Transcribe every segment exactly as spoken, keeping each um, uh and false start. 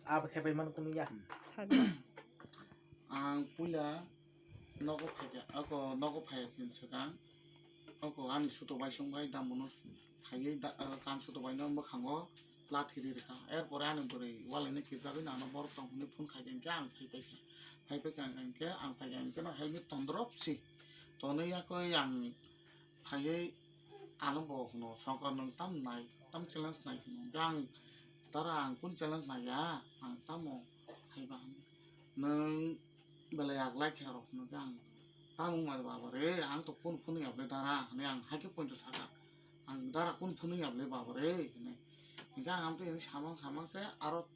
Abo thepai mano kunu ya. Sajak. Ang puila nogo phaikha, ako nogo phaiya sini swkang. Ako ani suto bai song bai damono phaiwi da, kan suto bai no mwkhango lathi ri rwkha. Er pore ani bwrwi walaino kirjagwi nano borok tong hwnwi phone khaikha, hinkhe ang phai paikha. Phai paikha hinkhe ang phaikha hinkhe no helmet tondrop si tonwi yakwi ang phaiwi ano bo hwno, "Songkar, nwng tam nai, tam challenge nai?" hwno. Hinkhe ang, "Dara, ang kun challenge naiya, ang tamo khaiba," hwnwi. "Nwng belai aglai khe rok," hwnwi khe ang, "Tamo wngmani baba re, ang to kun phunwi ya ble dara," hwnwi ang haikhe poito sakha. "Ang dara kun phunwi ya ble baba re," hwnwi. Hinkhe ang amtwi hwnwi samang samang se aro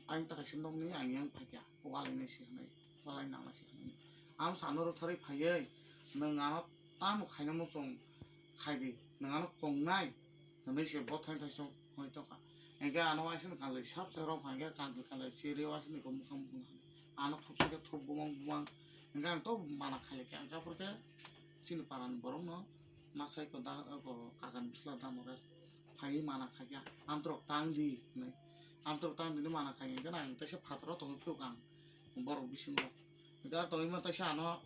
ayang ta kaisa nokni ayang phaikha, "Walai nai se," hwnwi, "Walai nang nai se," hwnwi. Ang sano rwtharwi phaiwi, "Nwng ano tamo khaina muchung khaidi, nwng ano kongnai," hwnwi se bo thai thai sok hwnwi tongkha. Hinkhe ano waisano kanlwi sap se rok phaikhe kanlwi kanlwi se ri waisano ko mukhang mukhang ano thupsa khe thup bumang bumang. Hinkhe ang to mana khailai khe, ang khe aphuru khe chini parani borokno masai ko da, ko kakani bwsla damo rest phaiwi mana khaikha, "Amtwrok tang di," hwnwi. "Amtwrok tang di," hwnwi mana khaikha, hinkhe ang teisa phataro tongwi phiyok ang borok bisingo. Hinkhe aro tongwi ma teisa ano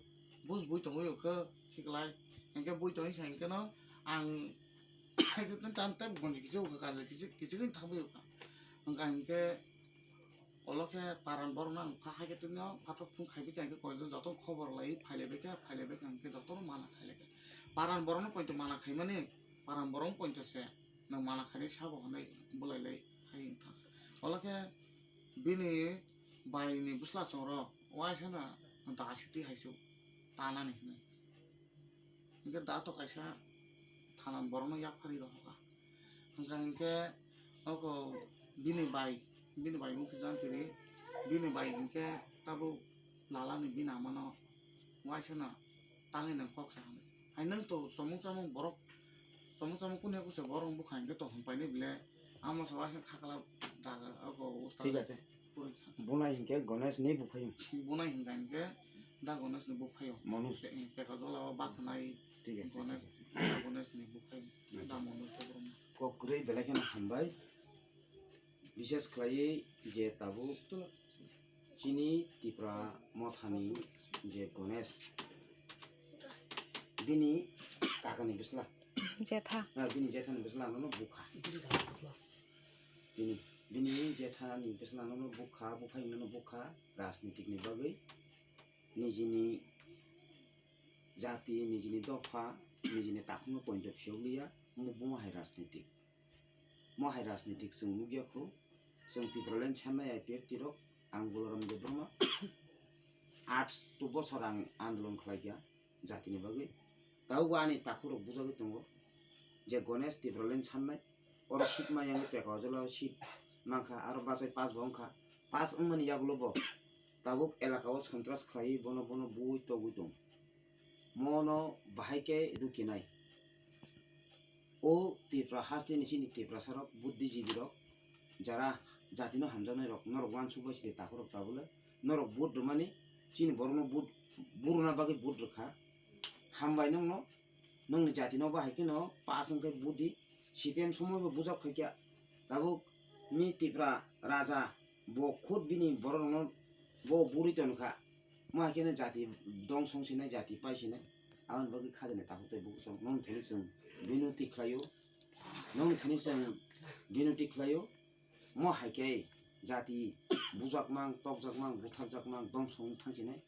buj bui tongwi khe khiklai. Hinkhe bui tongwi kha hinkhe no ang haikhe tei tei gonji kisa ukha, kaisa kisa kisa khe thangwi ukha. Wngkha hinkhe olo khe paran borokno ang pha haikhe tei no phatok phung khaibi kha hinkhe koijon joto khobor lai phailaibaikhai, phailaibaikhai hinkhe jotono mana khailaikha. Paran borokno poito mana khaimani, paran borok poito se nwng mana khainai sabo hwnwi bwlailai hai wngkha. Olo khe bini baini bwsla chwngno waisano da sitwi hai se tanani hwnwi. Hinkhe da to kaisa thanan borokno yapharwi rohorkha. Hwnkha hinkhe oko bini bai, bini bai wngkhe jantiri, bini bai hinkhe tabuk lalani bini amano waisano tangwi nang kok sa hwnwi. Hai nwng to chomung chomung borok, chomung chomung kune kuse borok bwkha hinkhe to hwnpainai bile. Amo se waisano khakla daga oko ustad. Thik ache. Bunai hinkhe Ganesh ni buphaiyung. Bunai hinkha hinkhe da Ganesh ni buphaiyung. Manus. Pe-, pekajwla o basanai. Thik ache. Ganesh, da Ganesh ni buphaiyung. Acha. Da Manus to borok. Kok kwrwi belai kheno hambai. Bishes khlaiwi je tabuk chini Tipra mothani je Ganesh, bini kakani bwsla. Jetha. Ah, bini jethani bwsla no bukha. Bini, bini jethani bwsla no bukha, buphai no bukha, rajnitik ni bagwi nijini jati, nijini dopha, nijini takhukno poito phiyokliya, omo buma hai rajnitik. Mo hai rajnitik chwng nukya khu, chwng Tipraland sannai I P F T rok, ang Balaram Debbarma, aat to bosor ang andolon khlaikha jatini bagwi. Tabukbo ani takhukrok bujagwi tongo je Ganesh Tipraland sannai, oro seat maya wngwi pekha ojolao seat mankha, aro bachai pass bo wngkha. Pass wngmani yagulo bo tabuk elaka o sontras khlaiwi bono, bono bui togwi tongo. Mono bahai khe rukinai. O Tripura hasteni chini Tiprasa rok, buddhijibi rok, jara jatino hamjaknai rok, norok uansuk bai sidi takhuk rok tabule, norok vote rwmani, chini borokno vote, buruna bagwi vote rwkha. Hambai nongno, nongni jatino bahai kheno pass wngkhe vote di, C P M somoi bo bujak phaikha. Tabuk mi Tripura raja, bo khud bini borok rokno bo buri tonkha. Mo hai kheno jati dongsong sinai, jati pai sinai. Aboni bagwi khajani takhuk tei bukhuk chwng nongni thani chwng binuti khlaio. Nongni thani chwng binuti khlaio. Mo hai khe jati bujakmang, tokjakmang, butharjakmang, dongsong thang sinai.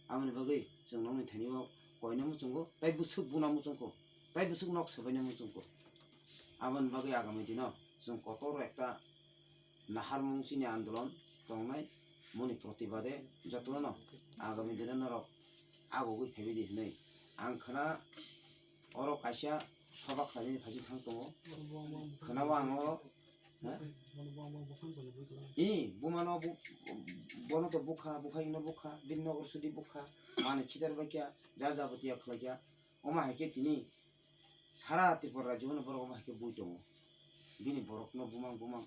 Aboni bagwi chwng nongni thani o koina muchungo, tei bwswk buna muchungkho, tei bwswk nok swbaina muchungkho. Aboni bagwi agami dino chwng kotor ekta naharmung chini andolon tongnai, moni protibade jotono agami dino norok agogwi phaibai di hinwi ang khna oro kaisa soba khlainani phaising thang tongo. Khna o ang oro, ha? I, bumano bu-, bono to bukha, buphai no bukha, bini nogor sudi bukha, mani khitar baikha, ja jabotiya khlaikha, omo hai khe tini Sara Tripura rajyo no borok omo hai khe bui tongo. Bini borok no bumang bumang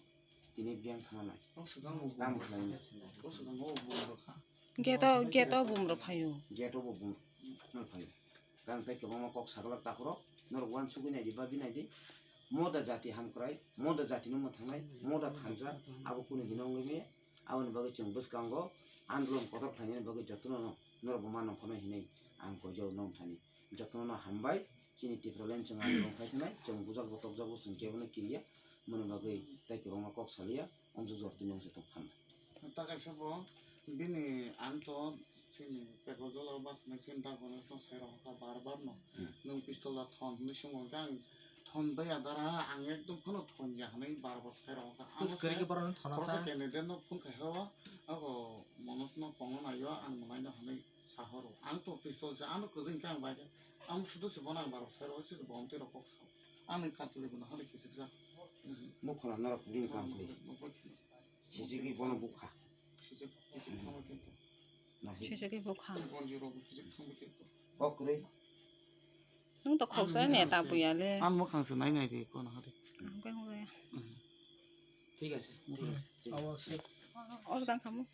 tini biyang thana nai. Kok swkang bo Tamo bumrok khlai kha. Nai. Kok swkang bo bumrok kha. Gate o, gate o bumrok phaio. Gate o bo bumrok phaio. Gang tei kwbangma kok saglak takhorok norok uansugwi nai di, babi nai di. Moda jati hamkrai, moda jati no mwthangnai, moda thansa, abo kunu dino wngwi maya. Aboni bagwi chwng bwskango andolon kotor khlainani bagwi jotono no norok bo ma nongkhornai hinwi ang koijao nong thani. Jotono no hambai, chini Tipraland chwng andolon khai thanai, chwng bujak bo tokjago, chwng kebono kiriya, moni bagwi tei kwbangma kok saliya, omjwk jor tini wngse tong phan. Ta kaisa bo bini ang to chini petrol jolao bus nai chini dagono to sai rokha bar bar no. Hmm. Nwng pistol da thon hwnwi swngo hwnkhe ang thon bai adara ang ekdom phano thon ya hwnwi bar bar sai rokha. Ang Kwrwi khe borokno thona khoroksa sa. Candidate no phone khai ho, ago Manoj no phone no naio ang mwnaino hwnwi sa horo. Ang to pistol se ano kwrwi hwnkhe ang bai khe. Ang sudo se bono ang bar bar sai rokha se bo omtwi rok kok sa. Ani kachwlwi bono hwnwi khichikjak. Bukha na norok bini kam khlai. Sijigwi bono bukha. Sijigwi thangwi khe. Na hi. Sijigwi bukha. Bonjwrok khichik thangwi khe. Kok kwrwi. Nwng to khoksa ne ta buya le. Ang mukhang se nai nai de kono hari. Ang khe hore. Thik ase, thik ase, thik ase. Awa se. Or dang khamu.